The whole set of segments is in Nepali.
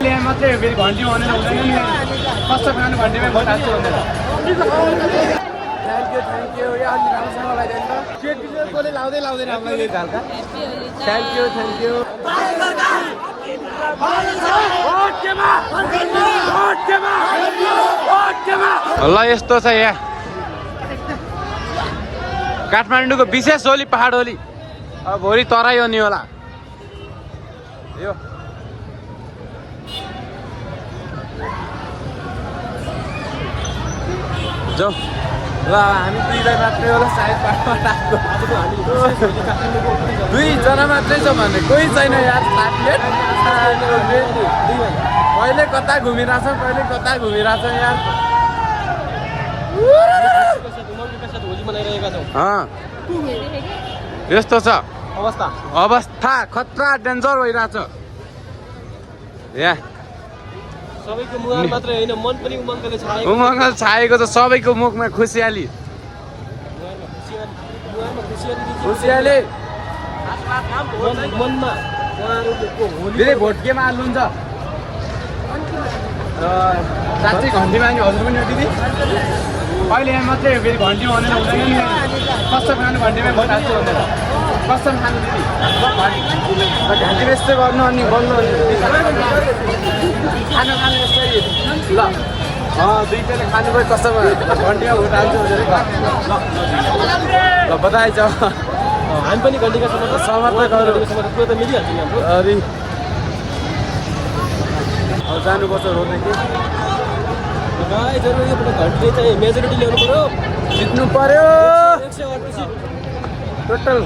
अहिले यहाँ मात्रै फेरि घन्टी भनेर हुँदैन नि कस्तो खानु घन्टीमा भोट हाल्छु भनेर थ्याङ्क यू यो अलि राम्रोसँग लगाइदिनु त केटी चाहिँ कसले लाउँदै लाउँदैन हामीलाई यो घालका थ्याङ्क यू ल यस्तो छ यहाँ काठमाडौँको विशेष होली पहाड होली अब भोलि तराई हो नि होला यो जाऊ ल हामी दुईजना मात्रै होला सायद दुईजना मात्रै छ भने कोही छैन यार कहिले कता घुमिरहेछ यार यस्तो छ अवस्था खतरा डेन्जर भइरहेछ यहाँ सबैको मुहार मात्रै हैन मन पनि उमङ्गले छाएको छाएको छ सबैको मुखमा खुसियाली खुसियाली मनमा धेरै भोट केमा हाल्नुहुन्छ साँच्चै घन्टीमा नि हजुर पनि हो दिदी अहिले यहाँ मात्रै फेरि घन्टी भनेर हुँदैन नि कस्तो खानु घन्टीमा भोट हाल्छु भनेर कस्तो खानु दिदी घन्टीमा यस्तै गर्नु अनि बोल्नु खानु यस्तै ल दुईटाले खानुभयो कस्तोमा घन्टीमा भोट हाल्छु भनेर ल बधाई छ हामी पनि घन्टीका समर्थक पुरो त मिलिहाल्छ नि हाम्रो अरे अब जानुपर्छ रोड्ने कि गाइजहरु यो घन्टीले चाहिँ मेजोरिटी ल्याउनु पर्यो जित्नु पर्यो 108 सिट टोटल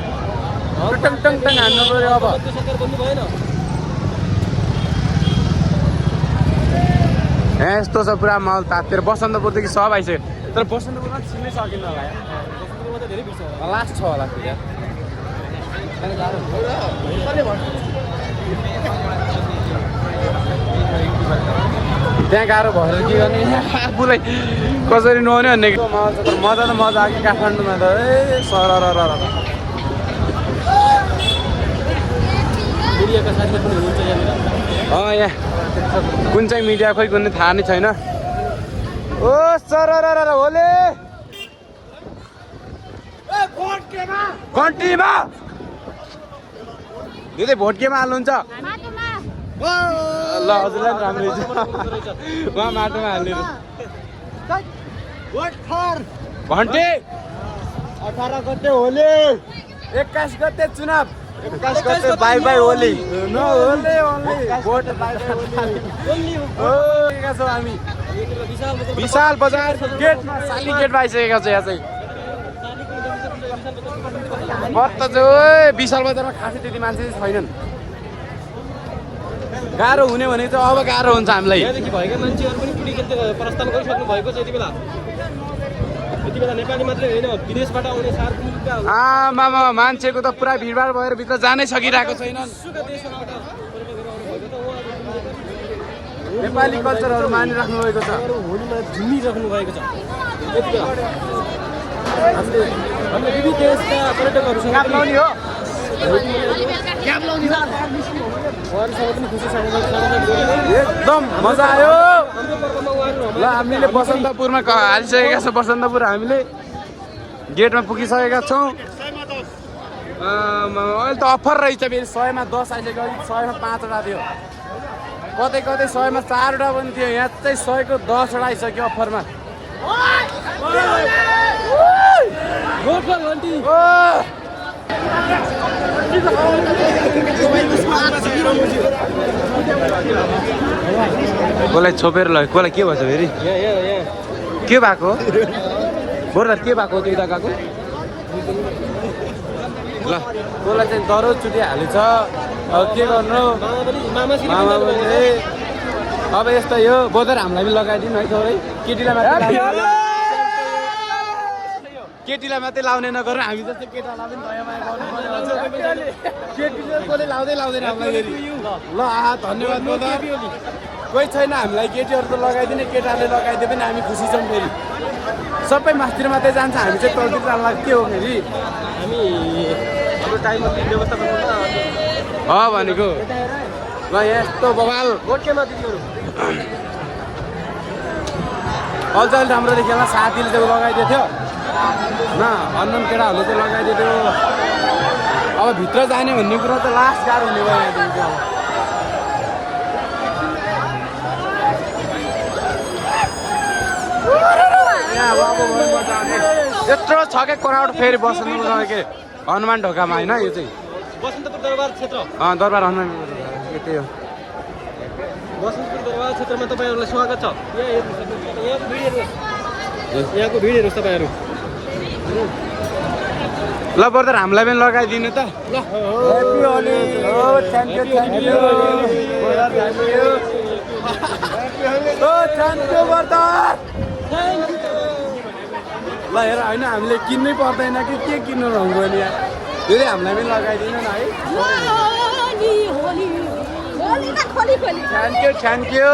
टङ हान्नु पर्यो अब सरकार बन्नु भएन यस्तो छ पुरा माहौल तातेर बसन्तपुरदेखि सब आइसक्यो तर बसन्तपुरमा छिन्नै सकिन्न होला बसन्तपुरमा त धेरै बिर्छ लास्ट छ होला फेरि त्यहाँ गाह्रो भएर के गर्ने आफूलाई कसरी नहुने भन्ने माहौल छ तर मजा त मजा आयो काठमाडौँमा त ए सर मिडियाका साथीहरू पनि हुनुहुन्छ यहाँनिर यहाँ कुन चाहिँ मिडिया खोइ कुनै थाहा नै छैन ओ सर होले घन्टीमा दिदी भोट केमा हाल्नुहुन्छ ल हजुरलाई पनि राम्रै छ उहाँ माटोमा हाल्ने घन्टी 18 गते होली 21 गते चुनाव 21 गते by Holi no Holi only vote by Oli छौँ हामी विशाल बजारको गेटमा साली गेटमा आइसकेको छ यहाँ चाहिँ बत्त चाहिँ विशाल बजारमा खासै त्यति मान्छे चाहिँ छैनन् गाह्रो हुने भने चाहिँ अब गाह्रो हुन्छ हामीलाई यहाँदेखि भएका मान्छेहरू पनि पुरी प्रस्थान गरिसक्नु भएको छ यति बेला नेपाली मात्रै होइन विदेशबाट आउने सार्वजनिकका आमा मान्छेको त पुरा भिडभाड भएर भित्र जानै सकिरहेको छैनन् नेपाली कल्चरहरू मानिराख्नु भएको छ होलीमा झुमिराख्नु भएको छ यति बेला हामीले विविध देशका पर्यटकहरूसँग एकदम मजा आयो ल हामीले बसन्तपुरमा हालिसकेका छौँ बसन्तपुर हामीले गेटमा पुगिसकेका छौँ अहिले त अफर रहेछ फेरि 100 मा 10 आइसक्यो 100 मा 5 वटा थियो कतै 100 मा 4 वटा पनि थियो यहाँ चाहिँ 100 को 10 वटा आइसक्यो अफरमा कसलाई छोपेर ल कसलाई के भएछ फेरि के भएको बोर्दा के भएको त्यो उता गएको ल कसलाई चाहिँ दरो चुटी हालेछ अब के गर्नु मामा अब यस्तो यो बोधर हामीलाई पनि लगाइदिनु है थोरै केटीलाई मात्रै लाउने नगर हामी जस्तो केटालाई पनि दया माया गर्नु केटी चाहिँ कसले लाउँदै लाउँदैन हामीलाई फेरि ल धन्यवाद बोधर कोही छैन हामीलाई केटीहरू त लगाइदिने केटाले लगाइदिए पनि हामी खुसी छौँ फेरि सबै मास्तिर मात्रै जान्छ हामी चाहिँ तलतिर जानु लाग्छ के हो फेरि हामी हाम्रो टाइममा व्यवस्था गर्नु भनेको ल यस्तो बवाल गोठेमा दिदीहरू अल्छ अलि राम्रो देखिएला साथीले चाहिँ लगाइदिएको थियो न अन्नन केटाहरूले चाहिँ लगाइदिएको थियो अब भित्र जाने भन्ने कुरा त लास्ट गाह्रो हुने भयो यहाँदेखि चाहिँ यत्रो छ क्या क्राउड फेरि बस्नु के हनुमान ढोकामा होइन यो चाहिँ बसन्तपुर दरबार क्षेत्र दरबार हनुमान त्यही हो बसन्तपुर दरबार क्षेत्रमा तपाईँहरूलाई स्वागत छ यहाँको भिड हेर्नुहोस् तपाईँहरू ल ब्रदर हामीलाई पनि लगाइदिनु त ल ल हेर होइन हामीले किन्नै पर्दैन कि के किन्नु रहन्छ नि धेरै हामीलाई पनि लगाइदिनु न है थ्याङ्क यू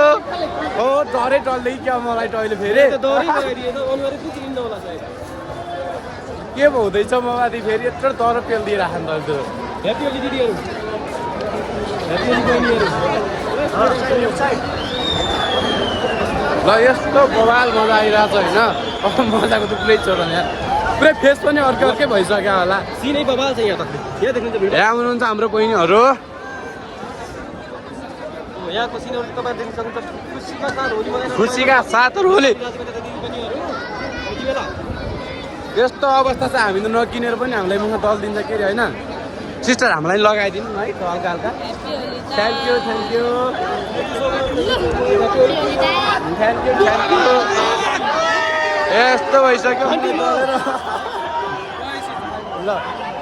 हो डरै डल्दै क्या मलाई टहिले फेरि के पो हुँदैछ म माथि फेरि यत्रो डर पेलिदिइराख्नु त त्यो ह्याप्पी होली दिदीहरू ह्याप्पी होली बहिनीहरू ल यस्तो बवाल मजा आइरहेछ होइन अब मजाको त पुरै छोड यहाँ पुरै फेस पनि अर्कै अर्कै भइसक्यो होला सिनै बवाल छ यहाँ त यहाँ देख्नुहुन्छ भिडियो यहाँ आउनुहुन्छ हाम्रो बहिनीहरू यहाँको सिनहरू तपाईँ देख्न सक्नुहुन्छ खुसीका साथ होली मनाइरहेको छ। खुसीका साथहरू होली दिदीबहिनीहरू यति बेला यस्तो अवस्था चाहिँ हामी त नकिनेर पनि हामीलाई मुख दल दिन्छ के अरे होइन सिस्टर हामीलाई लगाइदिनु है त हल्का हल्का थ्याङ्क यू यस्तो भइसक्यो ल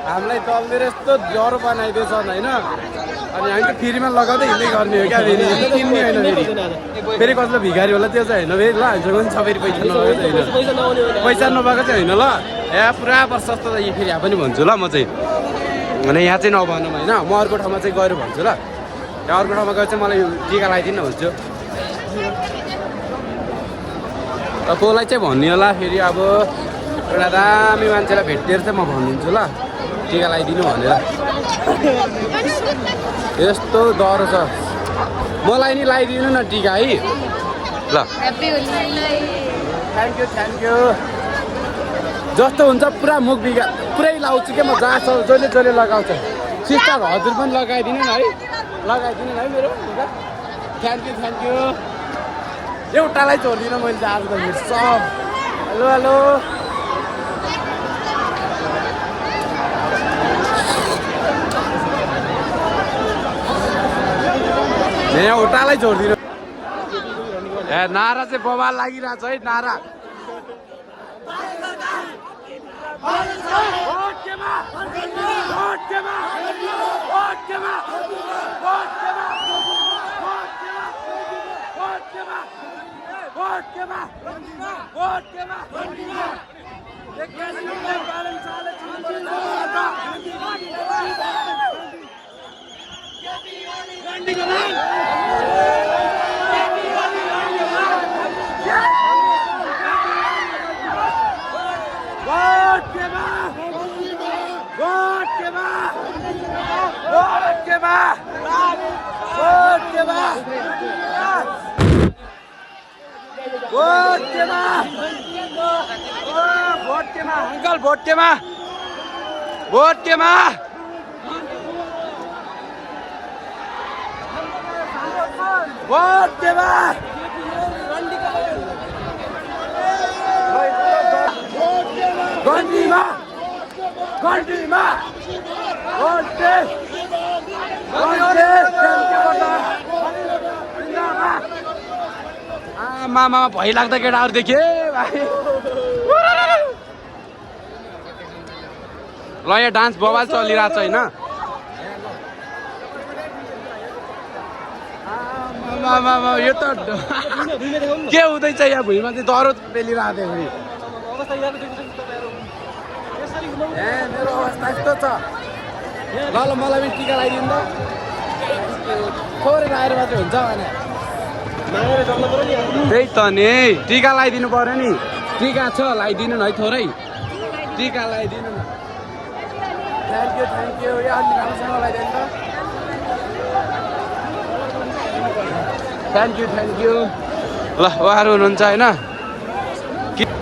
हामीलाई दलदिएर यस्तो ज्वरो बनाइदिएछन् होइन अनि हामी त फ्रीमा लगाउँदै हिँड्दै गर्ने हो क्या फेरि किन्ने होइन फेरि कसले भिखारी होला त्यो चाहिँ होइन फेरि ल हामीसँग पनि छ फेरि पैसा नभएको चाहिँ होइन पैसा नआउने होइन पैसा नभएको चाहिँ होइन ल पुरा प्रशस्त त फेरि यहाँ पनि भन्छु ल म चाहिँ अनि यहाँ चाहिँ नभनौँ होइन म अर्को ठाउँमा चाहिँ गएर भन्छु ल यहाँ अर्को ठाउँमा गएर चाहिँ मलाई टिका लगाइदिनु भन्छु कसलाई चाहिँ भन्ने होला फेरि अब एउटा दामी मान्छेलाई भेटेर चाहिँ म भनिदिन्छु ल टिका लगाइदिनु भनेर यस्तो डर छ मलाई नि लगाइदिनु न टिका है ल थ्याङ्क यू जस्तो हुन्छ पुरा मुख बिगा पुरै लाउँछु क्या म जहाँ छ जसले जसले लगाउँछ सिस्टर हजुर पनि लगाइदिनु न है लगाइदिनु न है मेरो थ्याङ्क यू एउटालाई छोड्दिनँ मैले चाहिँ आज त सब हेलो एउटालाई छोड्दिनँ ए नारा चाहिँ बवाल लागिरहेछ है नारा अंकल भोट केमा मामा भइ लाग्दा केटाहरु देखे भाइ ल यहाँ डान्स बवाल चलिरहेको छ होइन यो त के हुँदैछ यहाँ भुइँमा चाहिँ दह्रो पेलिरहेको थियो मेरो अवस्था यस्तो छ ल मलाई पनि टिका लगाइदिनु त थोरै लगाएर मात्रै हुन्छ भने त्यही त नि टिका लगाइदिनु पर्यो नि टिका छ लगाइदिनु न है थोरै टिका लगाइदिनु न थ्याङ्क यू यो अलि राम्रोसँग लगाइदिनु त थ्याङ्क यू ल उहाँहरू हुनुहुन्छ होइन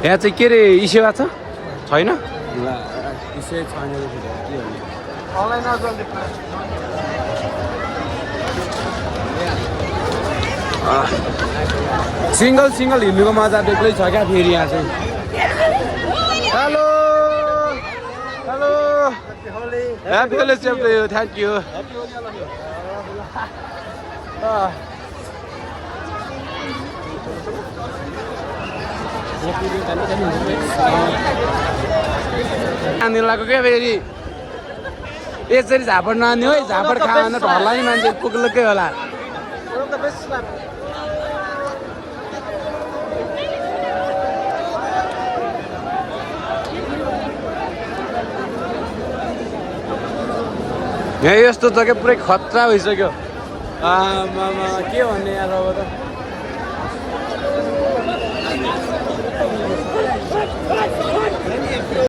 यहाँ चाहिँ के अरे सेवा छ छैन सिङ्गल हिँड्नुको मजा बेग्लै छ क्या फेरि यहाँ चाहिँ hello happy Holi same to you thank you नानीहरू लगाएको क्या फेरि यसरी झापड नानी है झापड खान ढल्ला नि मान्छे पुग्लकै होला यहाँ यस्तो छ क्या पुरै खतरा भइसक्यो आमा के भन्ने यार अब त